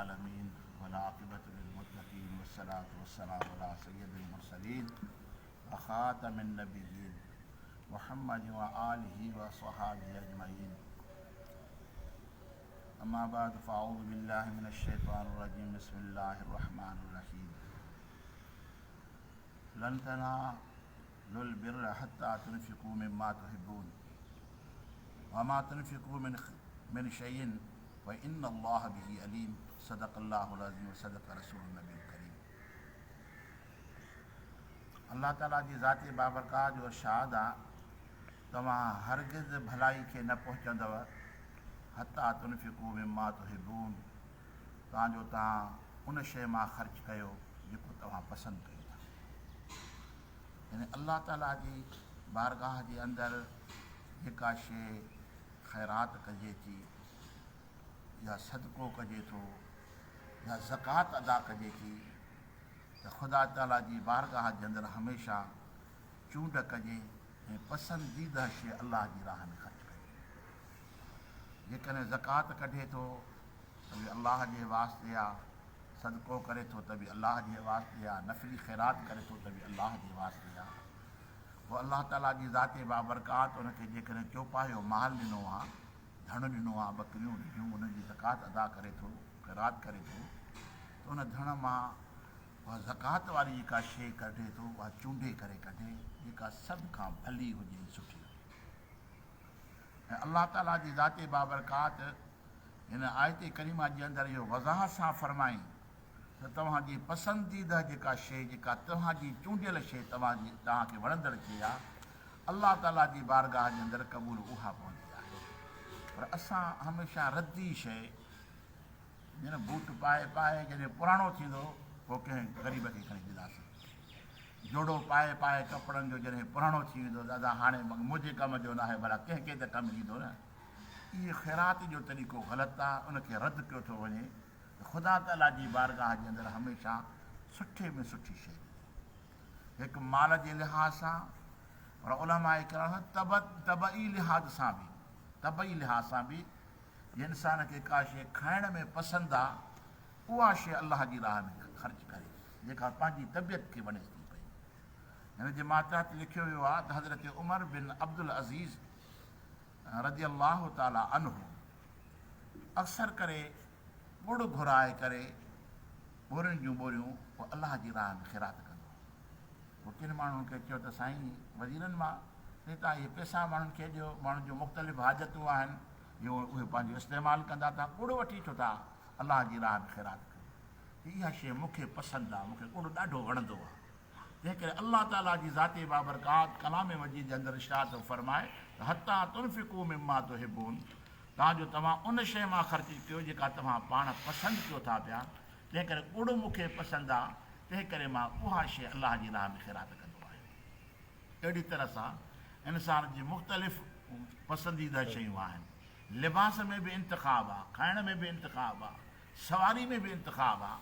العالمين والعاقبة للمتقين والصلاة والسلام على سيد المرسلين وخاتم النبيين محمد وآله وصحابه أجمعين أما بعد فأعوذ بالله من الشيطان الرجيم بسم الله الرحمن الرحيم لن تنالوا البر حتى تنفقوا مما تحبون وما تنفقوا من من شيء فإن الله به عليم صدق الله العظيم وصدق رسول النبي الڪريم الله تعالي جي ذات بابرڪات جو ارشاد آ توهان هرگز ڀلائي کي نه پهچندؤ حتيٰ تنفقوا مما تحبون تان جو توهان ان شيء مان خرچ ڪيو جيڪو توهان پسند ڪيو ٿا. يعني الله تعاليٰ جي بارگاهه جي اندر جيڪا شيء خيرات ڪجي ٿي يا صدقو ڪجي ٿو يا زڪوات ادا ڪجي ٿي ته خدا تعاليٰ جي بارگاهه جي اندر هميشه چونڊ ڪجي ۽ پسنديده شيء الله جي راهه ۾ خرچ ڪجي. جيڪڏهن زڪوات ڪڍي ٿو ته به الله جي واسطي آ، صدقو ڪري ٿو ته به الله جي واسطي آ، نفلي خيرات ڪري ٿو ته به الله جي واسطي آ. پوء الله تعاليٰ جي ذات بابرڪات ان کي جيڪڏهن چوپايو مال ڏنو آ، ڌڻ ڏنو آ، ٻڪريون رڍيون، انهن جي زڪوات ادا ڪري ٿو، خيرات ڪري ٿو ته ان ڌڻ مان اها زڪوات واري جيڪا شيء ڪڍي ٿو اها چونڊي ڪري ڪڍي جيڪا سڀ کان ڀلي هجي ۽ سٺي هجي. ۽ الله تعاليٰ جي ذات بابرڪات هن آيت ڪريمه جي اندر اهو وضاحت سان فرمائين ته توهان جي پسنديده جيڪا شيء جيڪا توهان جي چونڊيل شيء توهان جي توهان کي وڻندڙ شيء آهي الله تعاليٰ جي بارگاهه جي اندر قبول اها پوندي آهي پر اسان هميشه ردي شيء جن بوٽ پائي پائي جڏهن پراڻو ٿيندو پوء ڪنهن غريب کي کڻي ڏينداسين. جوڙو پائي پائي ڪپڙن جو جڏهن پراڻو ٿي ويندو ته ادا هاڻي منهنجي ڪم جو ناهي ڀلا ڪنهن کي ته ڪم ايندو نه. اهي خيرات جو طريقو غلط آ ان کي رد ڪيو ٿو وڃي ته خدا تعاليٰ جي بارگاهه جي اندر هميشه سٺي ۾ سٺي شيء ڏجي. هڪ مال جي لحاظ سان پر علماء ڪرام طبعي لحاظ سان به طبعي لحاظ سان به جنهن انسان کي ڪا شيء کائڻ ۾ پسند آ، اها شيء الله جي راهه ۾ خرچ ڪري، جيڪا پنهنجي طبيعت کي وڻيس ٿي پئي. هن جي ماتحت لکيو ويو آ ته حضرت عمر بن عبدالعزيز رضي الله تعالٰي عنه اڪثر ڪري ڳڙ گهرائي ڪري ٻورين جون ٻوريون پوء الله جي راهه ۾ خيرات ڪندو هو. پوء ڪن ماڻهن کي چيو ته سائين وزيرن مان سائين توهان اهي پئسا ماڻهن کي ڏيو، ماڻهن جون مختلف حاجتون آهن، جو اهي پنهنجو استعمال ڪندا، توهان ڳڙ وٺي ڇو ٿا الله جي راهه ۾ خيرات ڪريو؟ چي اها شيء مون کي پسند آهي، مون کي ڳڙ ڏاڍو وڻندو آهي، تنهن ڪري الله تعاليٰ جي ذات بابرڪات ڪلام مجيد جي اندر ارشاد ٿو فرمائي ته حتيٰ تنفقوا مما تحبون تان جو توهان ان شيء مان خرچ ڪيو جيڪا توهان پاڻ پسند ڪيو ٿا پيا، تنهن ڪري ڳڙ مون کي پسند آهي، تنهن ڪري مان اها شيء الله جي راهه ۾ خيرات ڪندو آهيان. اهڙي طرح سان انسان جي مختلف پسنديده شيون آهن. لباس ۾ به انتخاب آ، کائڻ ۾ به انتخاب آ، سواري ۾ به انتخاب آ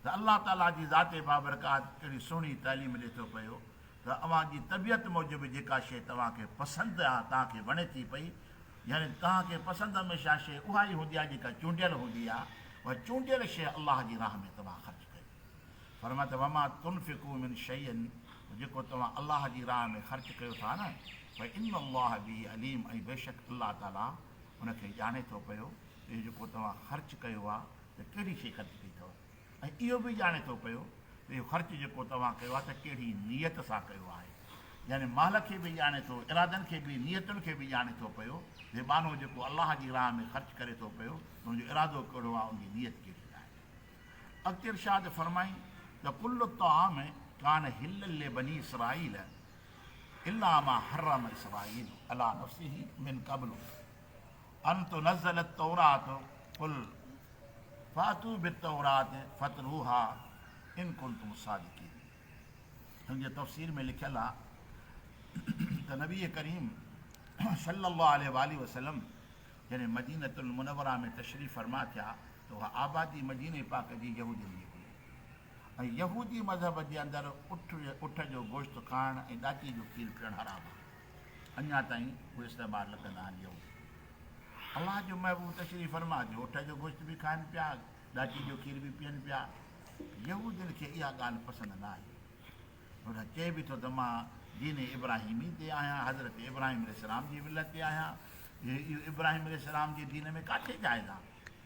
ته الله تعاليٰ جي ذات بابرڪات اهڙي سهڻي تعليم ڏي ٿو پيو ته اوهان جي طبيعت موجب جيڪا شيء توهان کي پسند آ، توهان کي وڻي ٿي پئي، يعني توهان کي پسند هميشه شيء اها ئي هوندي آ جيڪا چونڊيل هوندي آ، اها چونڊيل شيء الله جي راهه ۾ توهان خرچ ڪيو. فرمايو ته وما تنفقوا من شيء جيڪو توهان الله جي راهه ۾ خرچ ڪيو ٿا نه فان الله به عليم ۽ بيشڪ الله تعالي ان کي ڄاڻي ٿو پيو ته اهو جيڪو توهان خرچ ڪيو آهي ته ڪهڙي شيء خرچ ڪئي اٿو ۽ اهو به ڄاڻي ٿو پيو ته اهو خرچ جيڪو توهان ڪيو آهي ته ڪهڙي نيت سان ڪيو آهي يعني مال کي به ڄاڻي ٿو ارادن کي به نيتن کي به ڄاڻي ٿو پيو ته هي ٻانهو جيڪو الله جي راهه ۾ خرچ ڪري ٿو پيو ته ان جو ارادو ڪهڙو آهي ان جي نيت ڪهڙي آهي. اڳتي ارشاد فرمائين ته ڪل الطعام ڪان حلا لبني اسرائيل الا ما حرم اسرائيل علي نفسه من قبل ان تنزل التوراة قل فاتوا بالتوراة فاتلوها ان ڪنتم صادقين. هن جي تفسير ۾ لکيل آهي ته نبي ڪريم صلي الله عليه واٰله وسلم جڏهن مدينة المنوره ۾ تشريف فرما ٿيا ته اها آبادي مديني پاڪ جي يهودين جي هئي ۽ يهودي مذهب جي اندر اٺ اٺ جو گوشت کائڻ ۽ ڏاچي جو کير پيئڻ حرام آهي. اڃا تائين اهي استعمال نه ڪندا آهن يهودي. الله جو محبوب تشريف فرما ٿيو اٺ جو گوشت به کائن پيا، ڏاچي جو کير به پيئن پيا. يهودين کي اها ڳالهه پسند نه آئي. هن چئي به ٿو ته مان دين ابراهيمي تي آهيان، حضرت ابراهيم عليه السلام جي ملت تي آهيان. اهو ابراهيم عليه السلام جي دين ۾ ڪاٿي جائز آهي؟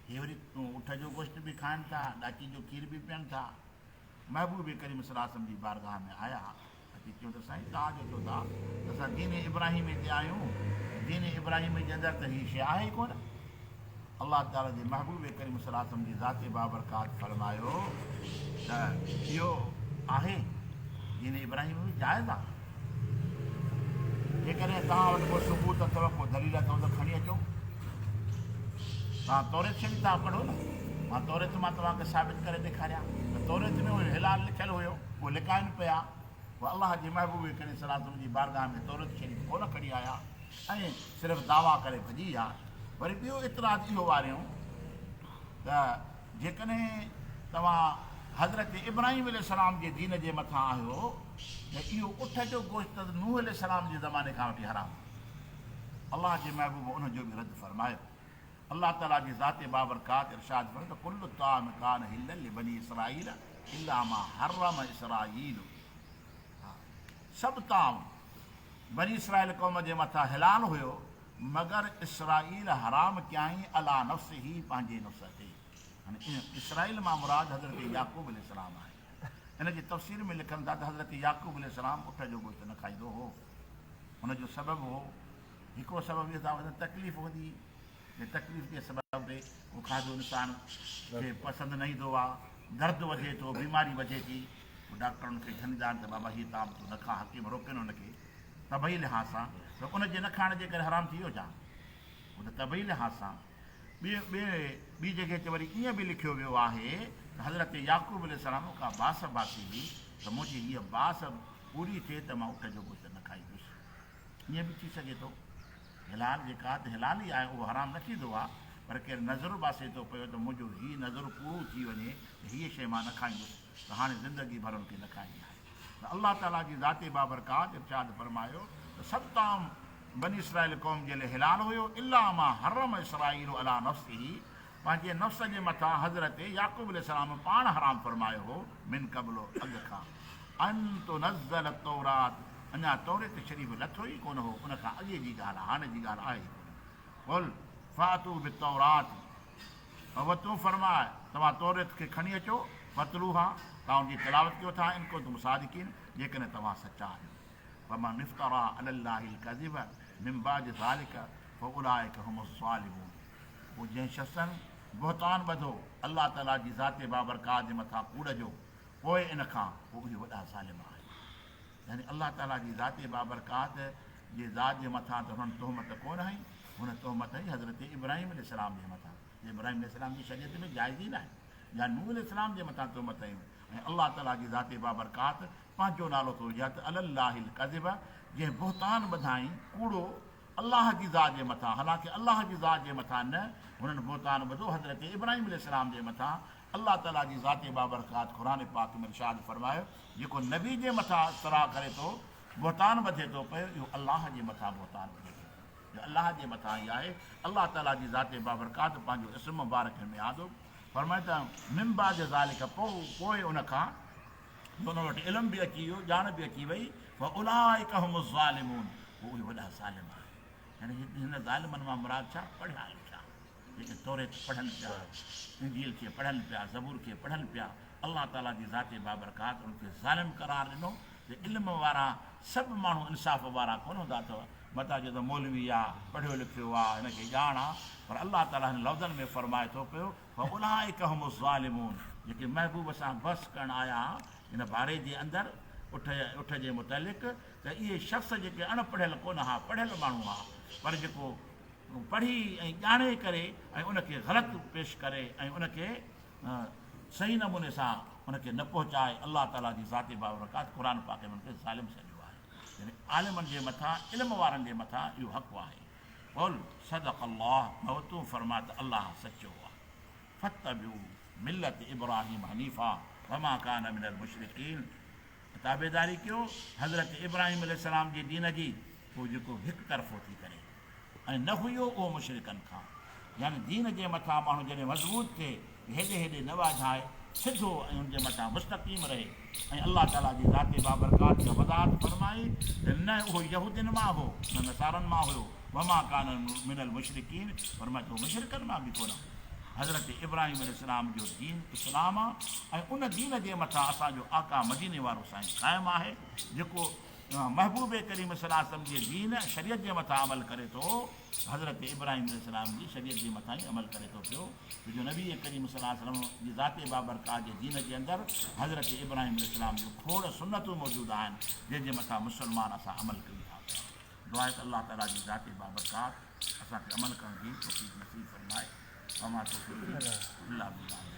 هي وري اٺ جو گوشت به کائن ٿا، ڏاچي جو کير به پيئن ٿا. محبوب ڪريم صلي الله عليه وسلم جي بارگاهه ۾ آيا، اچي چيو ته سائين توهان جو چئو ٿا ته اسان دين ابراهيمي تي آهيون، دين ابراهيمي جي اندر ته هي شيء آهي ئي ڪونه. الله تعالي جي محبوب ڪريم صلي الله عليه وسلم جي ذات بابرڪات فرمايو ته اهو آهي دين ابراهيمي ۾ جائز آهي. جيڪڏهن توهان وٽ ڪو ثبوت اٿو، ڪو دليل اٿو ته کڻي اچو. توهان توريت شريف ٿا پڙهو نه، مان توريت مان توهان کي ثابت ڪري ڏيکاريان ته توريت ۾ اهو حلال لکيل هيو، اهو لڪائن پيا. پوء الله جي محبوب ڪريم صلي الله عليه وسلم جي بارگاهه ۾ توريت شريف ڪونه کڻي آيا ۽ صرف دعويٰ ڪري ڀڄي ويا. وري ٻيو اعتراض اهو واريائون ته جيڪڏهن توهان حضرت ابراهيم عليه السلام جي دين جي مٿان آهيو ته اهو اٺ جو گوشت ته نوح عليه السلام جي زماني کان وٺي حرام هو. الله جي محبوب ان جو به رد فرمايو. الله تعاليٰ جي ذات بابرڪات ارشاد فرمايو ته ڪل الطعام ڪان حلا لبني اسرائيل الا ما حرم اسرائيل ها سڀ طعام بني اسرائيل قوم جي مٿان حلال هيو مگر اسرائيل حرام ڪيائين عليٰ نفسه پنهنجي نفس تي يعني اسرائيل مان مراد حضرت يعقوب عليه السلام آهي. ان جي تفسير ۾ لکن ٿا ته حضرت يعقوب عليه السلام اٺ جو گوشت نه کائيندو هو. ان جو سبب هو، هڪڙو سبب اهو ٿا تڪليف هوندي جي تڪليف جي سبب به اهو کاڌو انسان کي پسند نه ايندو آهي، درد وڌي ٿو، بيماري وڌي ٿي، پوء ڊاڪٽر ان کي جهنگدا آهن ته بابا هي طعام تون نه کاء، حڪيم روڪين ان کي طبعي لحاظ سان ته ان جي نه کائڻ جي ڪري حرام ٿي ويو ڇا؟ هو ته طبعي لحاظ سان. ٻي ٻي ٻي جڳهه تي وري ائين به لکيو ويو آهي ته حضرت يعقوب عليه السلام ڪا باس باسي هئي ته منهنجي هيء باس پوري ٿئي ته مان اٺ جو گوشت نه کائيندس. ائين به ٿي سگهي ٿو. حلال جيڪا ته حلال ئي آهي اهو حرام نه ٿيندو آهي پر ڪير نذر باسي ٿو پيو ته منهنجو هي نذر پورو ٿي وڃي ته هيء شيء مان نه کائيندس ته هاڻي زندگي ڀر ان کي نه کائڻي آهي ته الله تعاليٰ جي ذات بابرڪات ارشاد فرمايو ته سڀ طعام بني اسرائيل قوم جي لاء حلال هيو الا ما حرم اسرائيل علي نفسه پنهنجي نفس جي مٿان حضرت يعقوب عليه السلام پاڻ حرام فرمايو هو من قبل اڳ کان ان تنزل التورات اڃا توريت شريف لٿو ئي ڪونه هو ان کان اڳي جي ڳالهه هاڻي جي ڳالهه آهي ئي ڪونه قل فاتو بالتورات و تون فرماء توهان توريت کي کڻي اچو فاتلوها توهان ان جي تلاوت ڪيو ٿا ان ڪنتم صادقين جيڪڏهن توهان سچا آهيو. فمن افترا علي الله الڪذب من بعد ذلک فاولئک هم الظالمون پوء جنهن شخصن بهتان ٻڌو الله تعالي جي ذات بابرڪات جي مٿان ڪوڙ جو پوء ان کان پوء اهي وڏا ظالم آهن يعني الله تعالي جي ذات بابرڪات جي ذات جي مٿان ته هنن تهمت ڪونه هنئي هن تهمت هنئي حضرت ابراهيم عليه السلام جي مٿان ابراهيم عليه السلام جي شريعت ۾ جائز ئي ناهي يا نوح عليه السلام جي مٿان تهمت هنئي ۽ الله تعالي جي ذات بابرڪات پنهنجو نالو ٿو وجهي ته علي الله الڪذب جنهن بهتان ٻڌائين، ڪوڙو، الله جي ذات جي مٿان، حالانڪه الله جي ذات جي مٿان نه، هنن بهتان ٻڌو حضرت ابراهيم عليه السلام جي مٿان، الله تعالي جي ذات بابرڪات قرآن پاڪ ۾ ارشاد فرمايو، جيڪو نبي جي مٿان افتراء ڪري ٿو، بهتان ٻڌي ٿو پيو، اهو الله جي مٿان بهتان ٻڌي ٿو پيو، جو الله جي مٿان ئي آهي، الله تعالي جي ذات بابرڪات پنهنجو اسم مبارڪ هن ۾ آندو، فرمايو ته من بعد ذلک پوء ان کان. جو انهن وٽ علم به اچي ويو، ڄاڻ به اچي وئي، فاولئک هم الظالمون پوء اهي وڏا ظالم آهن. يعني هن ظالمن مان مراد ڇا؟ پڙهيا لکيا، جيڪي توريت پڙهن پيا، انجيل کي پڙهن پيا، زبور کي پڙهن پيا، الله تعاليٰ جي ذات بابرڪات انهن کي ظالم قرار ڏنو ته علم وارا سڀ ماڻهو انصاف وارا ڪونه هوندا اٿو، متان چئو ته مولوي آ، پڙهيو لکيو آ، هن کي ڄاڻ آ، پر الله تعاليٰ هن لفظن ۾ فرمائي ٿو پيو فاولئک هم الظالمون جيڪي محبوب سان بحث ڪرڻ آيا ها ان باري جي اندر اٺ اٺ جي متعلق ته اهي شخص جيڪي اڻ پڙهيل ڪونه ها پڙهيل ماڻهو ها پر جيڪو پڙهي ۽ ڄاڻي ڪري ۽ ان کي غلط پيش ڪري ۽ ان کي صحيح نموني سان ان کي نه پهچائي الله تعالي جي ذات بابرڪات قرآن پاڪ ۾ ان کي ظالم سڏيو آهي يعني عالمن جي مٿان علم وارن جي مٿان اهو حق آهي. قل صدق الله ڀؤ تون فرماء ته الله سچو آهي فاتبعوا ملت ابراهيم حنيفا وما ڪان من المشرڪين تابعداري ڪيو حضرت ابراهيم عليه السلام جي دين جي پوء جيڪو هڪ طرفو ٿي ڪري ۽ نه هيو اهو مشرڪن کان يعني دين جي مٿان ماڻهو جڏهن مضبوط ٿئي هيڏي هيڏي نه واجهائي، سڌو ۽ ان جي مٿان مستقيم رهي ۽ الله تعاليٰ جي ذات بابرڪات اها وضاحت فرمائي ته نه اهو يهودين مان هو نه نصارن مان هيو، وما ڪان من المشرڪين فرمائي ته اهو مشرڪن مان به ڪونه هو. حضرت ابراهيم عليه السلام جو دين اسلام آ ۽ ان دين جي مٿان اسان جو آقا مديني وارو سائين قائم آهي جيڪو محبوب ڪريم صلي الله عليه وسلم جي دين ۽ شريعت جي مٿان عمل ڪري ٿو حضرت ابراهيم عليه السلام جي شريعت جي مٿان ئي عمل ڪري ٿو پيو ڇو جو نبي ڪريم صلي الله عليه وسلم جي ذات بابرڪات جي دين جي اندر حضرت ابراهيم عليه السلام جون کوڙ سنتون موجود آهن جنهن جي مٿان مسلمان اسان عمل ڪيون ٿا پيا. دعا آهي ته الله تعالي جي ذات بابرڪات اسان کي عمل ڪرڻ جي توفيق نصيب فرمائي. وما توفيقي الا بالله.